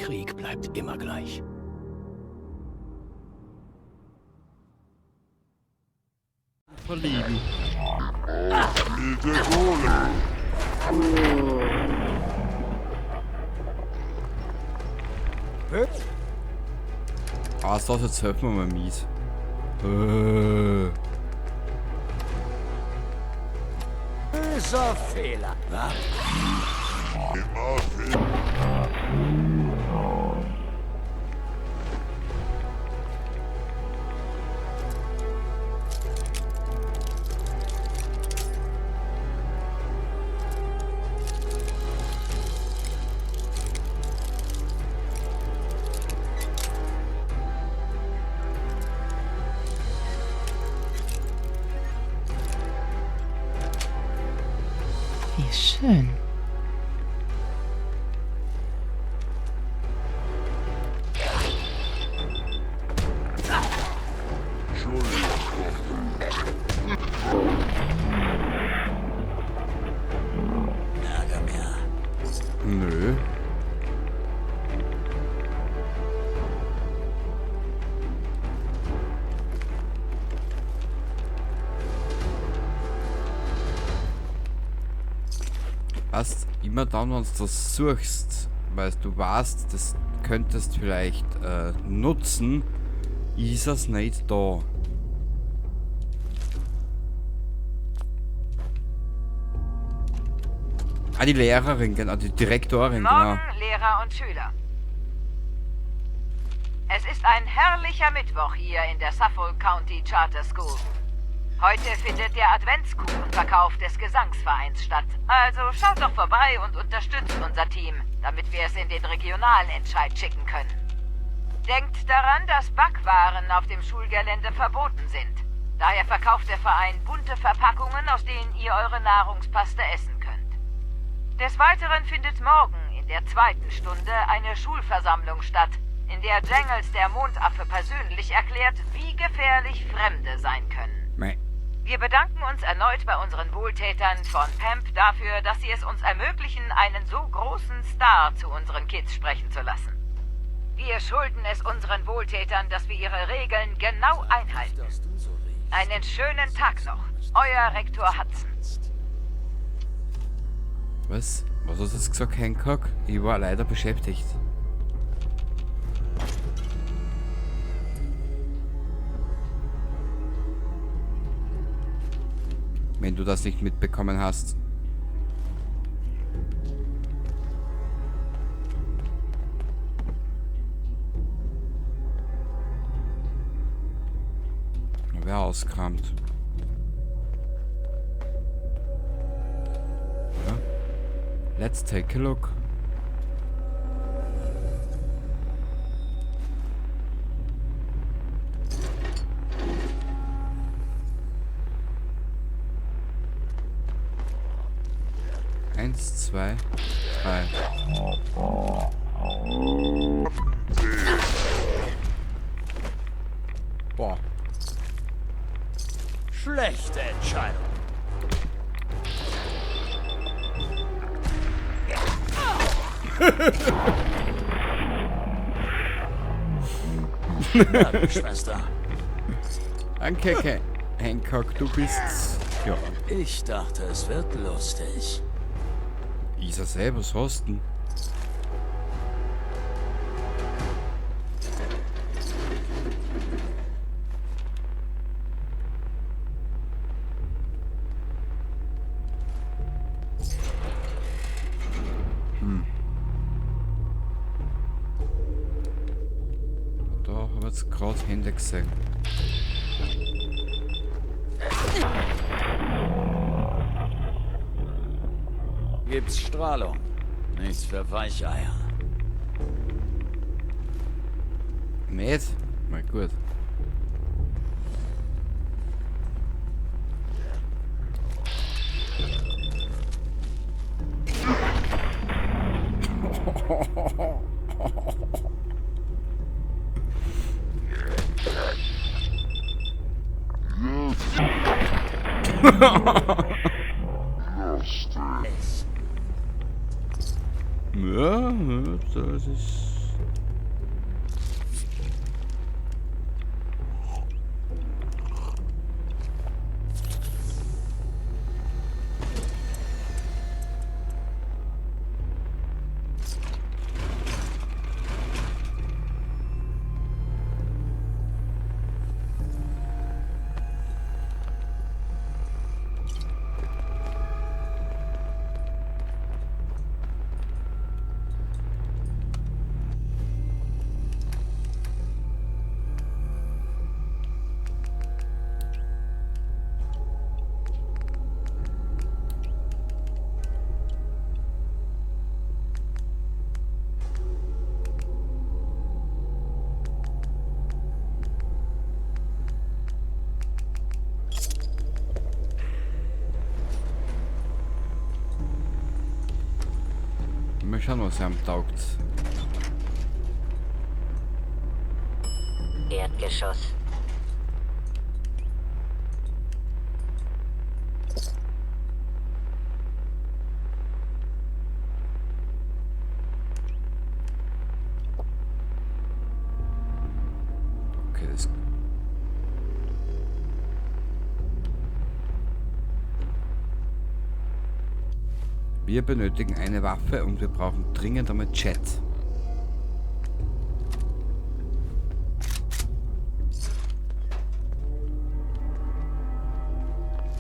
Krieg bleibt immer gleich. Verlieben. Ah, das jetzt helfen wir mal mies. Böser Fehler. Was? Wie schön. Ärger mehr. Nö. Weißt, immer dann, wenn du das suchst, weil du weißt, das könntest vielleicht nutzen, ist es nicht da. Ah, die Lehrerin, genau, die Direktorin, genau. Morgen, Lehrer und Schüler. Es ist ein herrlicher Mittwoch hier in der Suffolk County Charter School. Heute findet der Adventskuchenverkauf des Gesangsvereins statt. Also schaut doch vorbei und unterstützt unser Team, damit wir es in den Regionalentscheid schicken können. Denkt daran, dass Backwaren auf dem Schulgelände verboten sind. Daher verkauft der Verein bunte Verpackungen, aus denen ihr eure Nahrungspaste essen könnt. Des Weiteren findet morgen in der 2. Stunde eine Schulversammlung statt, in der Jangles der Mondaffe persönlich erklärt, wie gefährlich Fremde sein können. Mei. Wir bedanken uns erneut bei unseren Wohltätern von PAMP dafür, dass sie es uns ermöglichen, einen so großen Star zu unseren Kids sprechen zu lassen. Wir schulden es unseren Wohltätern, dass wir ihre Regeln genau einhalten. Einen schönen Tag noch. Euer Rektor Hudson. Was? Was hast du jetzt gesagt, Hancock? Ich war leider beschäftigt. Wenn du das nicht mitbekommen hast. Wer auskramt. Ja. Let's take a look. Eins, zwei, drei. Boah. Schlechte Entscheidung. Danke, Schwester. Danke, Hancock, du bist... Ja. Ich dachte, es wird lustig. Isa selber, was hast du denn? Da hab ich jetzt grad Hände gesehen. Gibt's Strahlung. Nichts für Weicheier. Nicht? Na gut. Ja, das ist... Mal schauen, was ihm taugt. Erdgeschoss. Okay, das. Wir benötigen eine Waffe und wir brauchen dringend einmal Chat.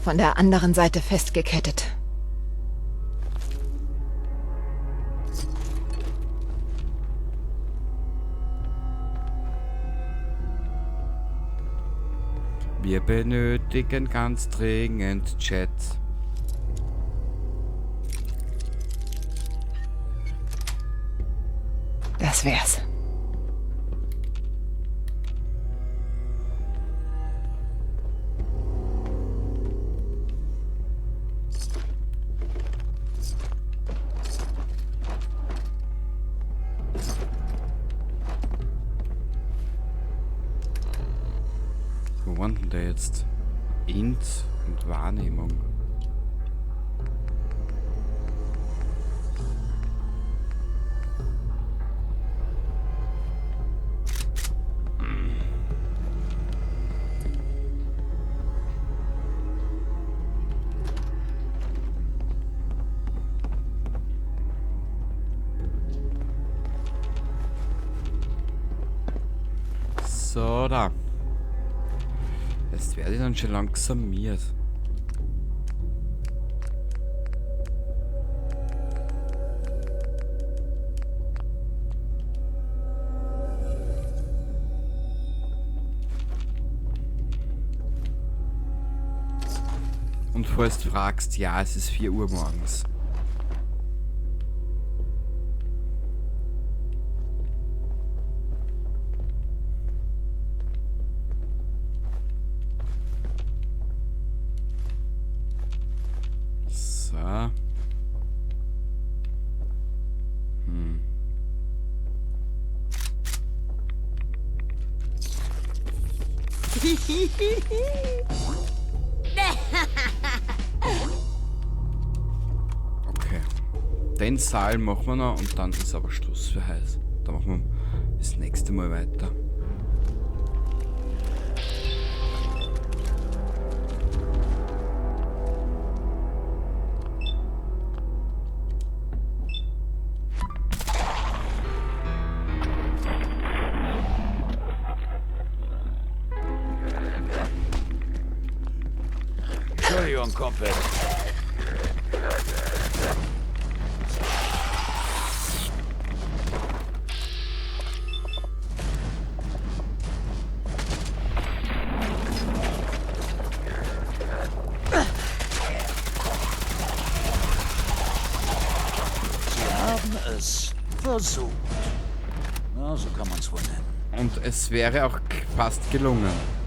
Von der anderen Seite festgekettet. Wir benötigen ganz dringend Chat. Das wär's. Wo war denn der jetzt? Int und Wahrnehmung. So, da. Jetzt werde ich dann schon langsam miert. Und falls du fragst, ja, es ist 4 Uhr morgens. So. Okay. Den Saal machen wir noch und dann ist aber Schluss für heute. Da machen wir das nächste Mal weiter. Entschuldigung, Kumpel. Sie haben es versucht. Na, so kann man's wohl nennen. Und es wäre auch fast gelungen.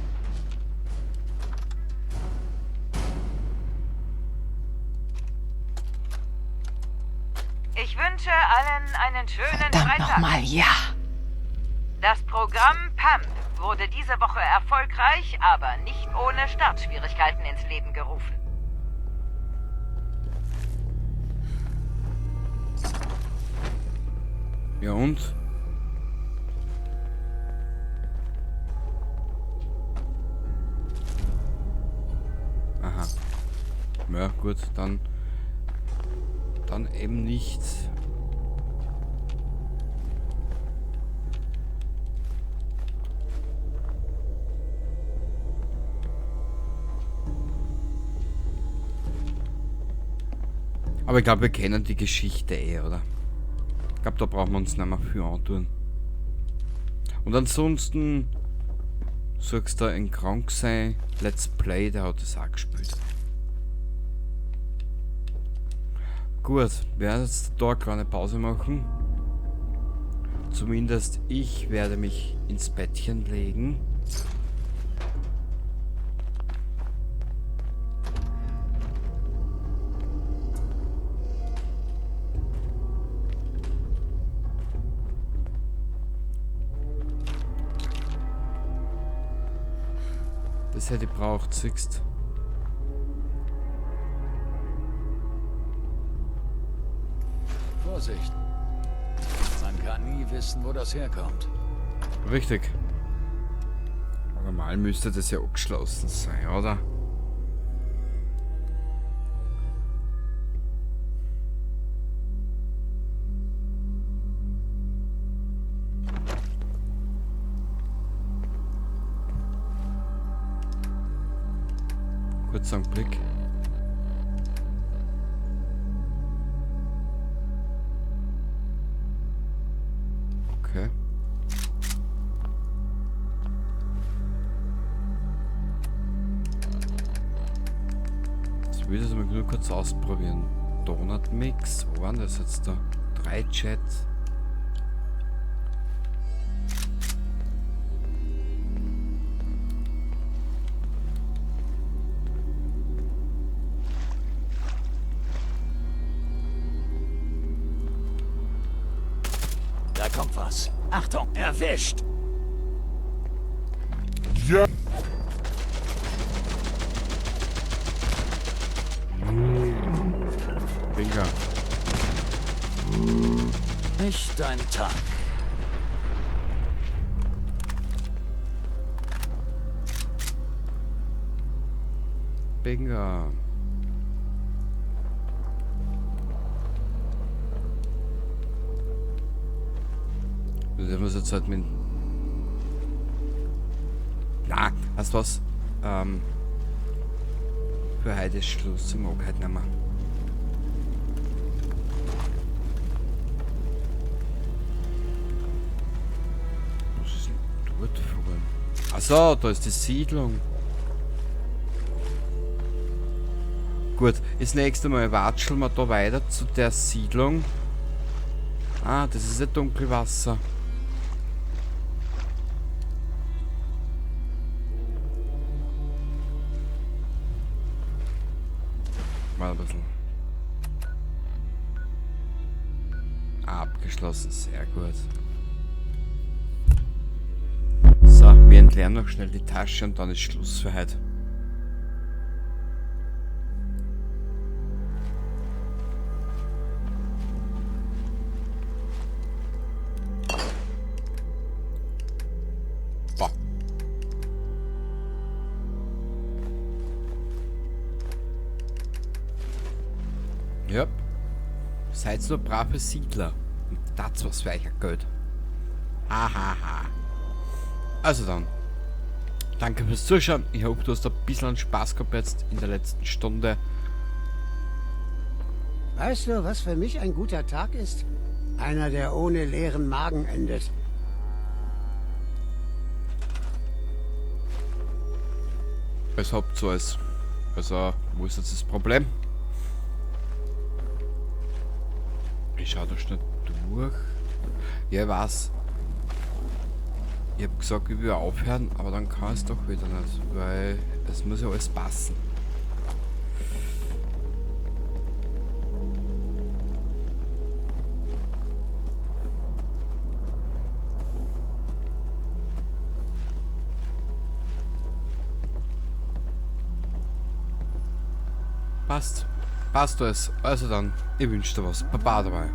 Ich wünsche allen einen schönen Verdammt Freitag. nochmal, ja. Das Programm PAMP wurde diese Woche erfolgreich, aber nicht ohne Startschwierigkeiten ins Leben gerufen. Ja und? Aha. Ja, gut, dann eben nicht. Aber ich glaube, wir kennen die Geschichte eh, oder? Ich glaube, da brauchen wir uns nicht mehr viel antun. Und ansonsten suchst du in Krank sein Let's Play, der hat das auch gespielt. Gut, wir werden jetzt da eine kleine Pause machen. Zumindest ich werde mich ins Bettchen legen. Das hätte ich braucht, siehst. Vorsicht. Man kann nie wissen, wo das herkommt. Richtig. Normal müsste das ja abgeschlossen sein, oder? Kurzer Blick. Okay. Jetzt will ich das mal nur kurz ausprobieren. Donut Mix, wo waren das jetzt da? 3 Chats. Da kommt was. Achtung, erwischt! Ja. Bingo. Nicht dein Tag. Bingo. Das muss jetzt halt mit. Na, weißt du was? Für heute ist Schluss. Ich mag heute nicht mehr. Was ist denn dort vor allem? Achso, da ist die Siedlung. Gut, das nächste Mal watscheln wir da weiter zu der Siedlung. Ah, das ist ja Dunkelwasser. Mal ein bisschen. Abgeschlossen, sehr gut. So, wir entleeren noch schnell die Tasche und dann ist Schluss für heute. Boah. Ja. Seid nur brave Siedler. Und das was für euch ein Geld. Hahaha. Ha, ha. Also dann. Danke fürs Zuschauen. Ich hoffe, du hast ein bisschen Spaß gehabt jetzt in der letzten Stunde. Weißt du, was für mich ein guter Tag ist? Einer, der ohne leeren Magen endet. Es habt so alles. Also, wo ist jetzt das Problem? Ich schau da schnell durch. Ja, ich weiß. Ich hab gesagt, ich will aufhören, aber dann kann es doch wieder nicht, weil es muss ja alles passen. Passt. Passt alles. Also dann, ich wünsch dir was. Baba dabei.